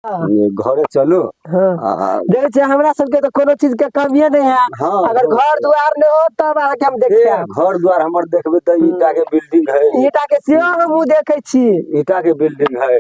घरे चलू। हाँ। देखै छियै हमरा सबके तऽ कोनो चीज के कमिए नहि है। अगर घर दुआर नहि हो तब अहाँके हम ए, देखायब। घर द्वार हमर देखबै तऽ ईटा के बिल्डिंग है। ईटा के सेहो हमहूँ देखै छी। ईटा के बिल्डिंग है।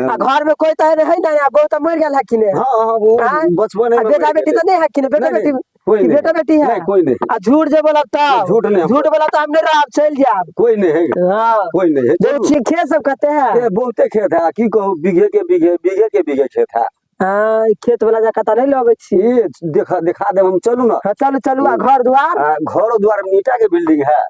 आ घर में कोई तऽ है नहीं, आ बहुत मर गेल है कि ने? हाँ, हाँ, वो आँय? बचपन आ में बेटा मरि बेटी गेलै। तऽ नहीं है कि ने? बेटा नहीं, बेटी नहीं, कोई कि नहीं। बेटा बेटी है? नहीं, कोई नहीं। आ झूठ जे बोलब तब? झूठ नहीं। झूठ बोलब तऽ हम नहीं रहब, चलि जायब। कोई नहीं है। हाँ। कोई नहीं है। देखै चलू। छियै खेत सब कते है? ए, बहुते खेत है, की कहू, बीघे के बीघे, बीघे के बीघे खेत है। हाँ, ई खेत वाला जगह तऽ नहीं लगै छी। ए, देखा देब हम, चलू ना। हाँ, चलू, चलू। आ घर द्वार? आ, घर द्वार में ईटा के बिल्डिंग है।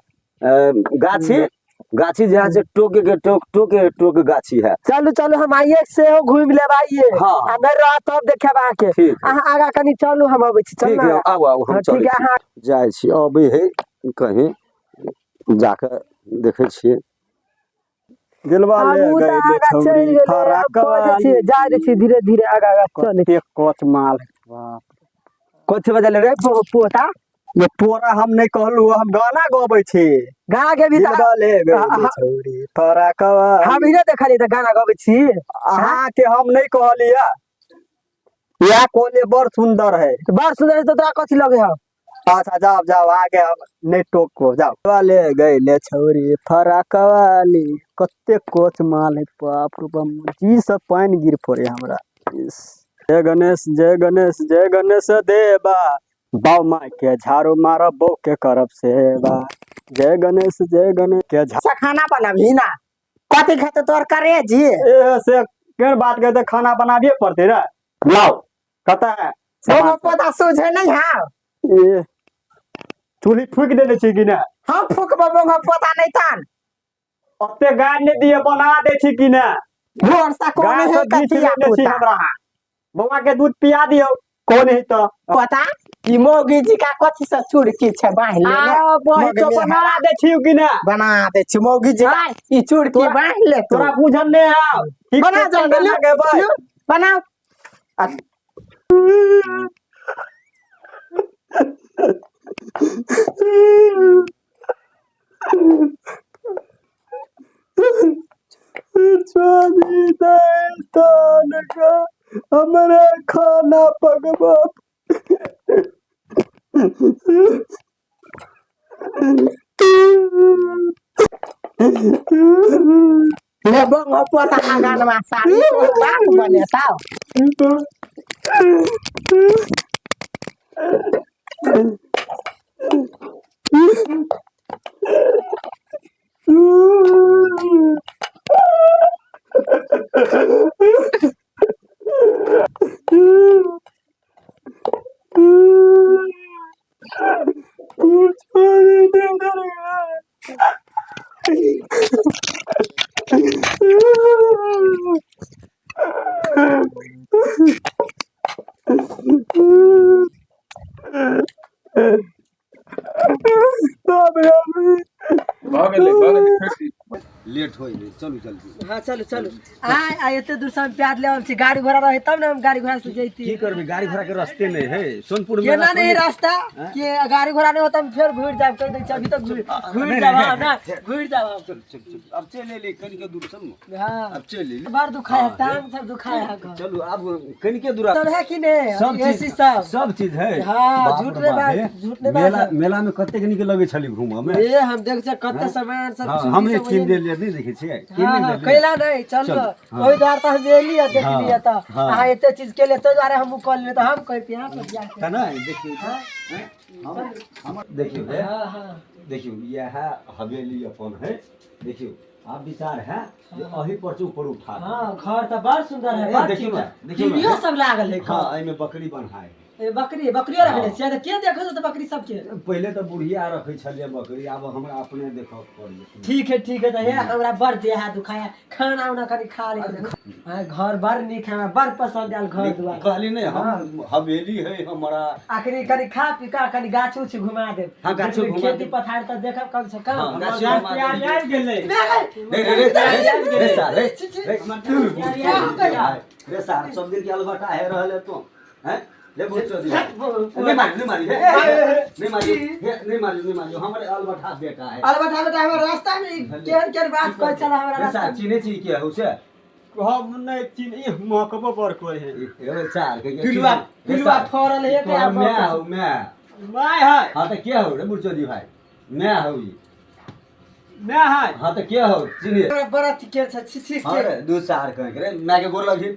गाछी, गाछी जहाँ से टोके के टोक, टोके के टोक गाछी है। चलू, चलू, हम आइए से हो घूमि लेब आइए। हाँ। आ नहीं रह तब देखेब अहाँके। ठीक है। अहाँ आगा कनी चलू, हम अबै छी। चलू ठीक है, ना। आउ, आउ, हम हाँ, ठीक चलै है, छी। अहाँ जाइ छी, अबै है कहीं जाके देखै छियै। दिलवा ले हमहूँ तऽ गए आगा छौरी चलि गेलियै, फराक आब बजै छियै, जाइ दै छियै धीरे धीरे आगा आगा चलै। कते कोच माल है, बाप। कथी बजल रे पोता? ये तोरा हम नहीं कहलू, हम गाना गबै छी। गाना गेबी तऽ दिलवा ले गए छौरी फराक वाली। हम इने देखलियै तऽ गाना गबै छी। अहाँके हम नहीं कहलियै, इएह कहलियै बड़ सुंदर है। बड़ सुंदर है तऽ तोरा कथी लगे हौ? अच्छा जाओ जाओ, आगे हम नहीं टोको, जाओ। दिलवा ले गए ले छौरी फराक वाली, कते कोच माल है, बाप रे बाप, जी सब पानि गिर पड़े हमरा। इस। जय गणेश, जय गणेश, जय गणेश देवा, बाऊ माय के झाड़ू मारब, बहू के करब सेवा। जय गणेश, जय गणेश के झाड़ू। से खाना बनाबही ना, कथी खेतौ तोहर करेजी? ए, से केहन बात कहते, खाना बनाबिये पड़तै रे। लाओ कतऽ है? ओ पता सूझे नहीं है। ए, चूल्ही फूकि देने छी कि नहि? हम फूकबो बौआ, पता नहीं तान। ओते गारि नहि दिए, बना दै छी कि नहि? भोर से कोन गाय है सब बीछ कथिया लेने छी पुता? हमरा। बौआ के दूध पिया दियौ, कोन है तऽ? पता ई मौगी जी का कथी से चुड़की छै बान्हि लेने? आ, बही तो मौगी बना दै छी कि नहि? बना दै छी मौगी जी का ई चुड़की बान्हि ले। तोरा बुझल नहि हौ। ठीक बना छै, जल्दी, चल लियौ, लगेबै। लियौ, बनाउ। छोड़ी दे तान का हमरा खाना पकबा। ले बंगो पोता आंगनवा साड़ी कोनो बात बनेताओ। भऽ गेलै, भऽ गेलै, छोड़ि दियौ। लेट होइ गेलै, चलू जल्दी। हाँ, चलू, चलू। आय, आय, एते दूर से हम प्यार ले आबै छी, गाड़ी घोड़ा रहे तब ने हम गाड़ी घोड़ा से जैती। की करबै, गाड़ी घोड़ा के रास्ते नहीं है सोनपुर में। केना रास्ता नहीं नहीं। रास्ता? के गाड़ी घोड़ा नहीं होता, हम फेर घुर जाब, कह दै छी, अभी तक घुर नहीं, जाब, नहीं, हाँ, नहीं, ना, घुर जाब हम। चल, चल, चल, अब चलि एली कनिके दूर, चलू ने। हाँ। अब चलि एली। बड़ दुखाय है, हाँ, टांग सब दुखाय है घर। चलू, अब कनिके दूर। सब है कि नहीं? सब एसी चीज, सब। सब चीज है। हाँ, बाप झूठ रे नहीं बाप, बात, हे। झूठ नहीं बात है। मेला में कतेक नीक लगै छलै घूमऽ में। ए, हम देख छै कते सामान सब हाँ, चूड़ी हमरे सब कीन ओहिने। देलियै, नहि देखै छियै? कीन हाँ, नहि हाँ, देलियै? कैला नहि, चलू। चलू, हाँ। ओहि दुआरे तऽ हम एली आ देख हाँ, लिअ तऽ। हाँ। अहाँ एते चीज केलियै, ताहि दुआरे हमहूँ कऽ लेलियै, तऽ हम कहितियै, अहाँ सब जाके। तऽ नहि, देखियौ, हैं? हमर देखियौ, हे। हाँ, हाँ। देखियौ, इएह हवेली अपन है। देखियौ, आब विचार है जे अही पर से ऊपर उठा दी। हाँ, घर तऽ बड़ सुंदर है, ए, बड़ देखियौ ठीक ने, है। देखियौ ने। टीवीओ सब लागल है। हाँ, एहिमे बकरी बन्हाइ है। ए, बकरियो रखने हाँ। छियै तऽ के देखै छै तऽ बकरी सबके? पहिले तऽ बुढ़िया रखै छलियै बकरी, आब हमरा अपने देखऽ पड़ैए। ठीक है, ठीक है, तऽ हे हमरा बड़ देह हाथ दुखाया, खाना उना कनि खा ले। हाँ, घर बड़ नीक है, हमरा बड़ पसंद आयल घर दुआर। कहली नहि, हम हवेली है हमरा। अखनी कनि खा पी कऽ कनि गाछ उछ घुमा देब। हाँ, गाछो देखबै, घुमा खेती देब। पथार तऽ देखब कम से कम। हाँ, गाछो घुमा देब। आबि गेलै। रे, रे, रे, रे, रे, सार, रे, रे, रे, सार, सब दिन के अलबटा है रहल है तू, हैं? ले बहुत चोदी। नहीं मारी, नहीं मारी, हे, नहीं मारी, हे, नहीं मारी, नहीं मारी, हमरे अलबटा बेटा है। अलबटा बेटा, हमर रास्ता में केहन केहन बात कहै छला हमरा रे रास्ता सार, में। चिन्है छी के हौ से? हम नहीं चिन ई महकबो बड़ करे है एगो चार के पिलुआ पिलुआ फरल है तोहर my हौ my. My है। हाँ तऽ के हौ रे बुढ़चोदी भाई? My हौ ई। My है। हाँ तऽ के हौ चिन्हे? बड़ा के छै, छी छी। हाँ रे दू सार कहे के रे my के गोर लगही,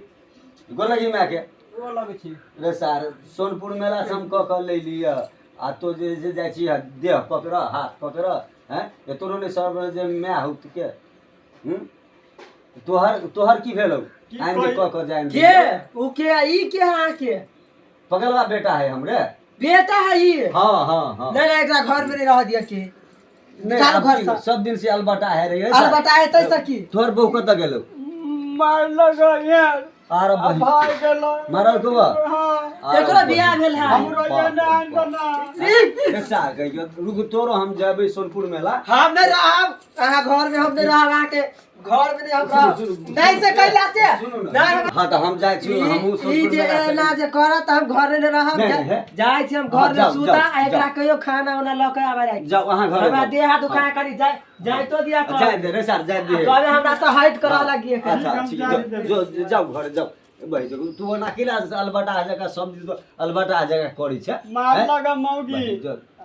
गोर लगही my के। गोर लगै छी। रे सार सोनपुर मेला से हम कऽ कऽ ले लिअ आ तो जे जे जाइ छी देह पकड़ हाथ पकड़ हैं ये तोरो नहि सर जे my हौ के तोहर तोहर की भेलौ? आनि दे कऽ कऽ जानि के उ के ई के अहाँ के पगलवा बेटा है हमरे बेटा है ई। हाँ हाँ हाँ। नहीं नहीं एकरा घर में नहीं रह दिया के नहीं, चल अब घर की से। सब दिन से अलबटा है रे अलबटा है तैसे की? तोहर बहू कतऽ गेलौ? मार लगा यार। आर बहिन। भाग गेलो। मारल को बा? हाँ। एकरो बियाह भेल है। हमरो ये नान बना। ऐसा कहियो रुक तोरो हम जेबै सोनपुर मेला। हम नहीं रहब अहाँ घर में, हम नहीं रहब अहाँ के घर में नहीं हम रहब। नहीं से कैला से नहीं। हाँ तऽ हम जाइ छी हमहूँ ई सोनपुर जे मेला से। एना जे करत हम घर में रहब। नहीं, नहीं, है। जाइ छी हम हाँ, घर में जाउ, सुता जाउ, आ एकरा जाउ। कहियो खाना उना लऽ के आबै राति। जाउ अहाँ घर हमरा जाउ। देह हाथ दुखाय कनी जाय जाइतो दिया कर। जाय दे रे सर जाय दे। कहबे हमरा से हट करऽ लगिए। अच्छा ठीक है, जो जो जाउ घर जाउ। बहि जो तू ओना किला अलबटा जका सब दिन अलबटा जका करै छै। मार लगा मौगी।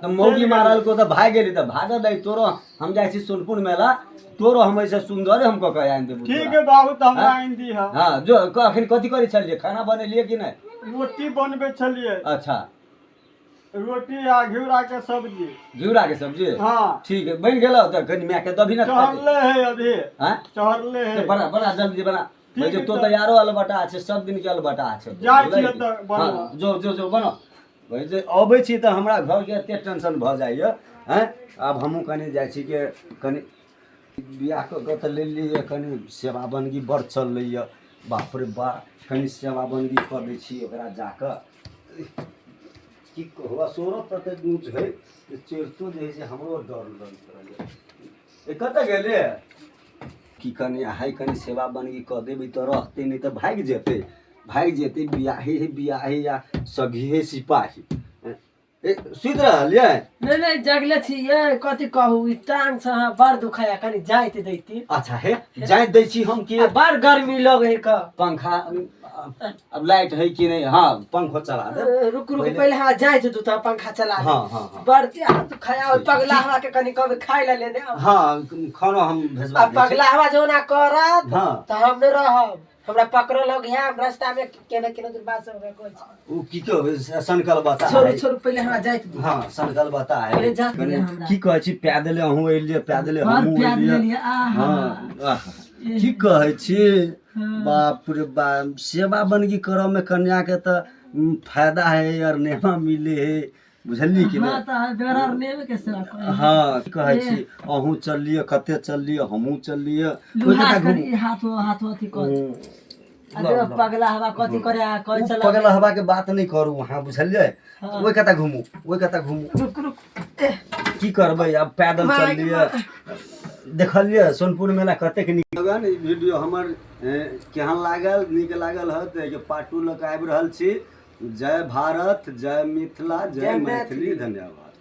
तऽ मौगी मारल को तऽ भागि गेली तऽ भागऽ दै तोरो हम जाइ छी सोनपुर मेला तोरो हम ऐसे सुन्दरे हम कऽ के आनि देबौ। ठीक है बाबू तऽ हमरा आनि दीह। हाँ जो अखन कथी करै छलियै? खाना बनेलियै कि नहि? रोटी बनबै छलियै। अच्छा रोटी आ घिउरा के सब्जी। घिउरा के सब्जी? हाँ। ठीक है बनि गेलौ तऽ कनि my के दबही ने। चढ़ले है अभी। हाँ? चढ़ले है। बना बना जल्दी बना। ठीक तो है तऽ यारो अलबटा छै सब दिन के अलबटा छै। जाइ छियै तऽ बनबऽ। हाँ जो जो जो बनो। भाइ जे अबै छी तऽ हमरा घरके एते टेंशन भऽ जाइए हैं। आब हमहूँ कनि जाइ छी के कनि बियाह कऽ कऽ तऽ लेलियै कनि सेवा बनगी बड़ चललैए बाप रे बा कनि सेवा बनगी कऽ दै छी ओकरा जाकऽ। की कहू असोरो ततेक ऊँच है जे चढ़ितो जे है से हमरो डर लगैत रहैए। ए कतऽ गेलियै? की कनि हाय कनि सेवा बनगी कऽ देबै तऽ रहतै नहि तऽ भागि जेतै भागि जेतै। बियाहे है बियाहे या सघी है सिपाही। ए सुति रहलियै? नहीं नहीं जगले छी ये कथी कहू ई टांग से अहाँ बड़ दुखाया कनि जाइत दैती। अच्छा हे जाइत दै छी हम कि बड़ गर्मी लगै है क। पंखा अब लाइट है कि नहीं? हाँ पंखो चला दे। रुक रुक पहले हाँ जाइत दू तऽ पंखा चला दे। हाँ हाँ हाँ। बड़ दुखाया पगला हवा के कनि कभी खाइ ला लेने। हाँ खाना हम भेजवा दै छी। पगला हवा जो ना करत हाँ तऽ हम नहीं रहब। हमरा पकड़ो लग है हम रास्ता में केना केना दूर बात सब कहै छी। उ की कहबै सनकल बता छोड़ू छोड़ू पहिले हमरा जाइत दू। हाँ सनकल बता है। पहिले जाइत दिअ हमरा। की कहै छी पैदले अहूँ एलियै पैदले हमहूँ एलियै। हाँ की कहै छी बाप रे बाप सेवा बनगी करऽ में कन्या के तऽ फायदा है यार नेमा मिले है बुझलियै कि नहि? हाँ की कहै छी अहूँ चललियै कते चललियै हमहूँ चललियै। पगला हवा कथी करे कहै छल। पगला हवा के बात नहि करू अहाँ बुझलियै? ओहि कता घुमू ओहि कता घुमू। रुक रुक की करबै आब पैदल चललियै। देखलियै सोनपुर मेला कतेक नीक लगल। ई वीडियो हमर केहन लागल? नीक लागल हत तऽ पार्ट 2 लऽ कऽ आबि रहल छी। जय भारत जय मिथिला जय मैथिली। धन्यवाद।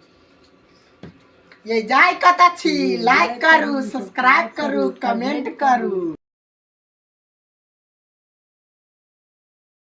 ये जाय कतऽ छी? लाइक करू सब्सक्राइब करू कमेंट करू।